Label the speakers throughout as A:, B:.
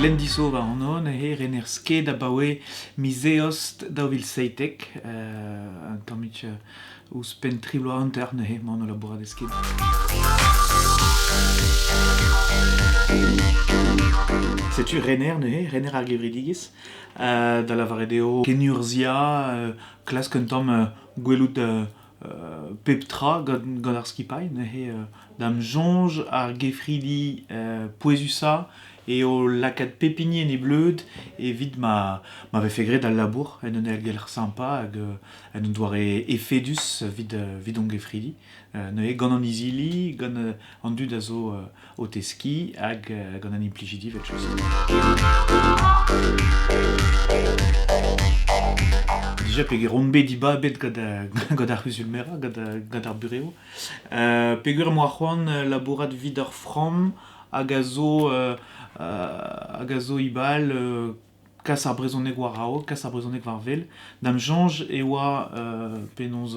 A: Glenn Dissau va anv neuze, rener Sked abaoe miz Eost 2017. Un tammig ouzhpenn tri bloaz hanter neuze emaon o labourat e Sked. Setu rener neuze, rener ar gevredigezh, da lavaret eo kenurzhiañ, klask un tamm gwelout pep tra gant ar skipailh neuze da'm soñj ar gefridi pouezusañ eo lakaat pep hini en e bleud evit ma ma vefe graet al labour en un aergelc'h sympa hag en un doare efedus evit evit hon gefridi neuze gant an izili gant an dud a zo o teskiñ hag gant an implijidi evel-just. Dija peger on bet dibabet gant gant ar c'huzul-merañ, gant gant ar burev. Peogwir em boa c'hoant labourat evit ur framm hag a zo hag a zo e bal kas ar brezhoneg war-raok, kas ar brezhoneg war-wel. Da'm soñj e oa penaos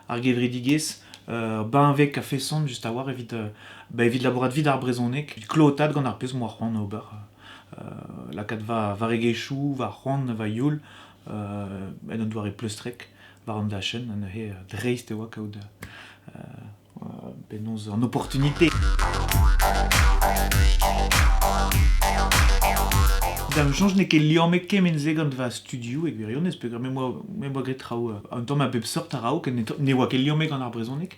A: ar gevredigezh benveg a-feson just a-walc'h evit ba evit labourat evit ar brezhoneg, evit klotaat gant ar pezh 'moa c'hoant ober. Lakaat va varregezhioù, va c'hoant, va youl en un doare pleustrek war an dachenn ha neuze dreist e oa kaout penaos an opportunité. Da'm soñj n'eo ket liammet kement-se gant va studioù e gwirionez peogwir me 'moa me 'moa graet traoù un tamm a bep seurt a-raok ne oa ket liammet gant ar brezhoneg.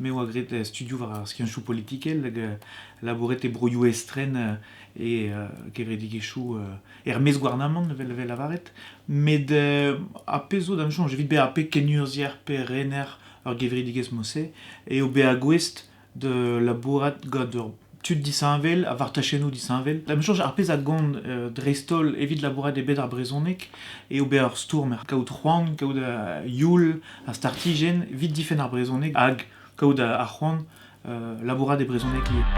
A: Me 'oa graet studioù war ar skianchoù politikel hag labouret e broioù estren e kevredigezhioù er-maez gouarnamant evel evel lavaret. Met ar pezh zo da'm soñj evit bezañ pe kenurzhier pe rener ur gevredigezh mod-se eo bezañ gouest da labourat gant ur tud disheñvel ha war tachennoù disheñvel. Da'm soñj ar pezh a gont dreist-holl evit labourat e bed ar brezhoneg eo bezañ ur stourmer, kaout c'hoant, kaout youl ha startijenn evit difenn ar brezhoneg hag kaout ar c'hoant labourat e brezhoneg ivez.